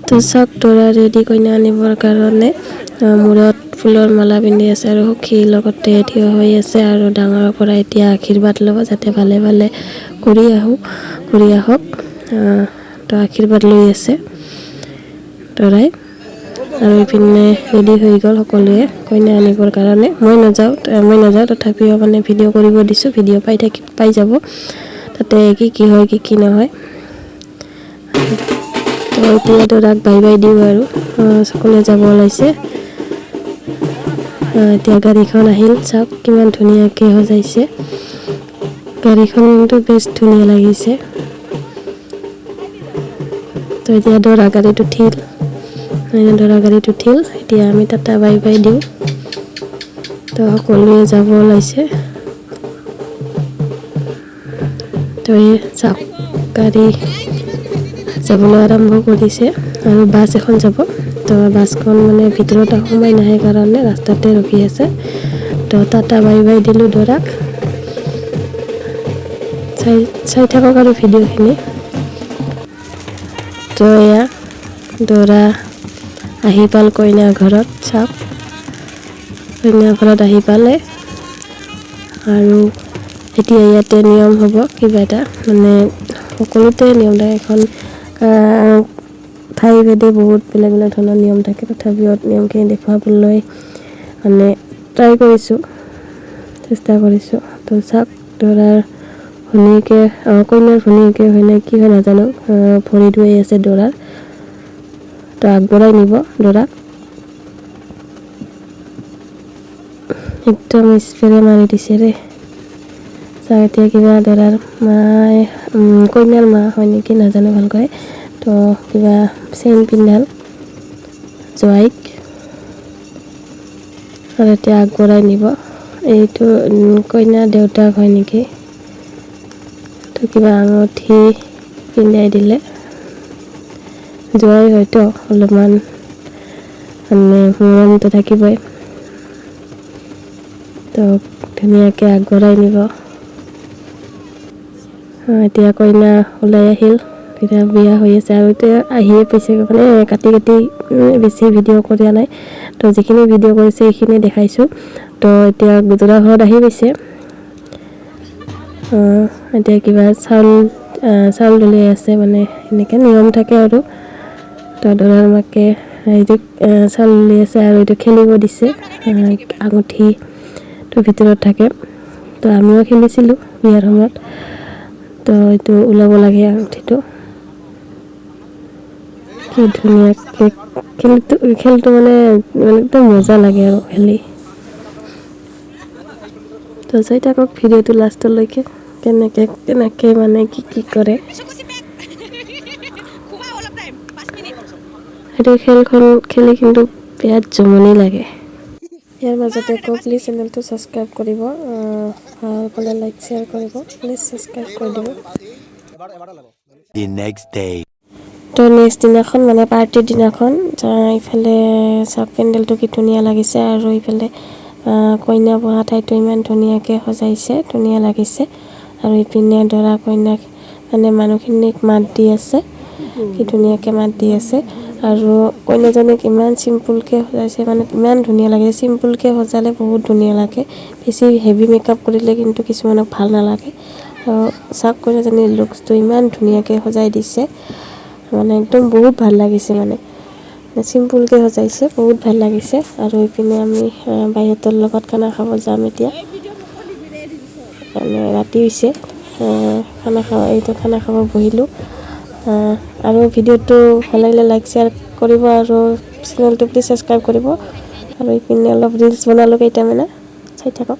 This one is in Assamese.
তো চাওক, দৰা ৰেডি কইনা আনিবৰ কাৰণে। মূৰত ফুলৰ মালা পিন্ধি আছে আৰু সখীৰ লগতে থিয় হৈ আছে আৰু ডাঙৰৰ পৰা এতিয়া আশীৰ্বাদ ল'ব, যাতে ভালে ভালে কৰি আহোঁ, কৰি আহক। তো আশীৰ্বাদ লৈ আছে দৰাই আৰু ইপিনে ৰেডি হৈ গ'ল সকলোৱে কইনা আনিবৰ কাৰণে। মই নাযাওঁ, মই নাযাওঁ, তথাপিও মানে ভিডিঅ' কৰিব দিছোঁ। ভিডিঅ' পাই থাকি পাই যাব তাতে কি কি হয়, কি কি নহয়। তো এতিয়া দৰাক বাই বাই দিওঁ আৰু সকলোৱে যাব ওলাইছে। এতিয়া গাড়ীখন আহিল। চাওক কিমান ধুনীয়াকৈ সজাইছে গাড়ীখন, কিন্তু বেছ ধুনীয়া লাগিছে। তো এতিয়া দৰা গাড়ীত উঠিল, দৰা গাড়ীত উঠিল। এতিয়া আমি টাটা বাই বাই দিওঁ। তো সকলোৱে যাব ওলাইছে। তো এই চাওক, গাড়ী যাবলৈ আৰম্ভ কৰিছে আৰু বাছ এখন যাব। তো বাছখন মানে ভিতৰত সোমাই নাহে কাৰণে ৰাস্তাতে ৰখি আছে। তো টাটা বাই বাই দিলোঁ দৰাক। চাই চাই থাকক আৰু ভিডিঅ'খিনি। তো এয়া দৰা আহি পাল কইনা ঘৰত। চাওক, কইনা ঘৰত আহি পালে আৰু এতিয়া ইয়াতে নিয়ম হ'ব কিবা এটা। মানে সকলোতে নিয়ম থাকে, এখন ঠাই ভেদে বহুত বেলেগ বেলেগ ধৰণৰ নিয়ম থাকে। তথাপিও নিয়মখিনি দেখুৱাবলৈ মানে ট্ৰাই কৰিছোঁ, চেষ্টা কৰিছোঁ। তো চাওক, দৰাৰ ভনীয়েকে, কইনাৰ ভনীয়েকে হয় নে কি হয় নাজানো, ভৰি ধুৱাই আছে দৰাৰ। তো আগবঢ়াই নিব দৰাক। একদম স্প্ৰে মাৰি দিছে ৰে। চাওক, এতিয়া কিবা দৰাৰ মায়ে, কইনাৰ মা হয় নেকি নাজানো ভালকৈ, তো কিবা চেইন পিন্ধাল জোঁৱাইক আৰু এতিয়া আগবঢ়াই নিব। এইটো কইনাৰ দেউতাক হয় নেকি, তো কিবা আঙুঠি পিন্ধাই দিলে। জোঁৱাই হয়তো অলপমান মানে মৰমটো থাকিবই। তো ধুনীয়াকৈ আগবঢ়াই নিব। এতিয়া কইনা ওলাই আহিল। এতিয়া বিয়া হৈ আছে আৰু এতিয়া আহিয়ে পাইছে। মানে কাটি কাটি বেছি ভিডিঅ' কৰা নাই, তো যিখিনি ভিডিঅ' কৰিছে সেইখিনি দেখাইছোঁ। তো এতিয়া দৰা ঘৰত আহি পাইছে। এতিয়া কিবা চাউল চাউল দলিয়াই আছে, মানে এনেকৈ নিয়ম থাকে আৰু। তো দৰাৰ মাকে এইটো চাউল দলিয়াই আছে আৰু এইটো খেলিব দিছে। আঙুঠিটো ভিতৰত থাকে। তো আমিও খেলিছিলোঁ বিয়াৰ সময়ত। তো এইটো ওলাব লাগে আঙুঠিটো। কি ধুনীয়াকৈ খেলটো খেলটো মানে মানে একদম মজা লাগে আৰু খেলি। তো চাই থাকক ভিডিঅ'টো লাষ্টলৈকে, কেনেকৈ কেনেকৈ মানে কি কি কৰে। সেইটো খেলখন খেলি কিন্তু বিৰাট জমনি লাগে। ইয়াৰ মাজতে কওঁ, প্লিজ চেনেলটো ছাবস্ক্ৰাইব কৰিব, ভাল পালে লাইক শ্বেয়াৰ কৰিব, প্লিজ ছাবস্ক্ৰাইব কৰি দিব। The next day. তো নেক্সট দিনাখন মানে পাৰ্টিৰ দিনাখন ইফালে চাওক, পেণ্ডেলটো কি ধুনীয়া লাগিছে আৰু ইফালে কইনা বহা ঠাইটো ইমান ধুনীয়াকৈ সজাইছে, ধুনীয়া লাগিছে। আৰু ইপিনে দৰা কইনাক মানে মানুহখিনিক মাত দি আছে, কি ধুনীয়াকৈ মাত দি আছে। আৰু কইনাজনীক ইমান চিম্পুলকৈ সজাইছে, মানে ইমান ধুনীয়া লাগিছে। চিম্পুলকৈ সজালে বহুত ধুনীয়া লাগে, বেছি হেভি মেকআপ কৰিলে কিন্তু কিছুমানক ভাল নালাগে। আৰু চাওক, কইনাজনীৰ লুকছটো ইমান ধুনীয়াকৈ সজাই দিছে, মানে একদম বহুত ভাল লাগিছে। মানে চিম্পুলকৈ সজাইছে, বহুত ভাল লাগিছে। আৰু ইপিনে আমি বাইহঁতৰ লগত খানা খাব যাম এতিয়া, মানে ৰাতি হৈছে। খানা খাব, এইটো খানা খাব বহিলোঁ। আৰু ভিডিঅ'টো ভাল লাগিলে লাইক শ্বেয়াৰ কৰিব আৰু চেনেলটো প্লিজ ছাবস্ক্ৰাইব কৰিব। আৰু ইপিনে অলপ ৰিলচ বনালোঁ কেইটামানে, চাই থাকক।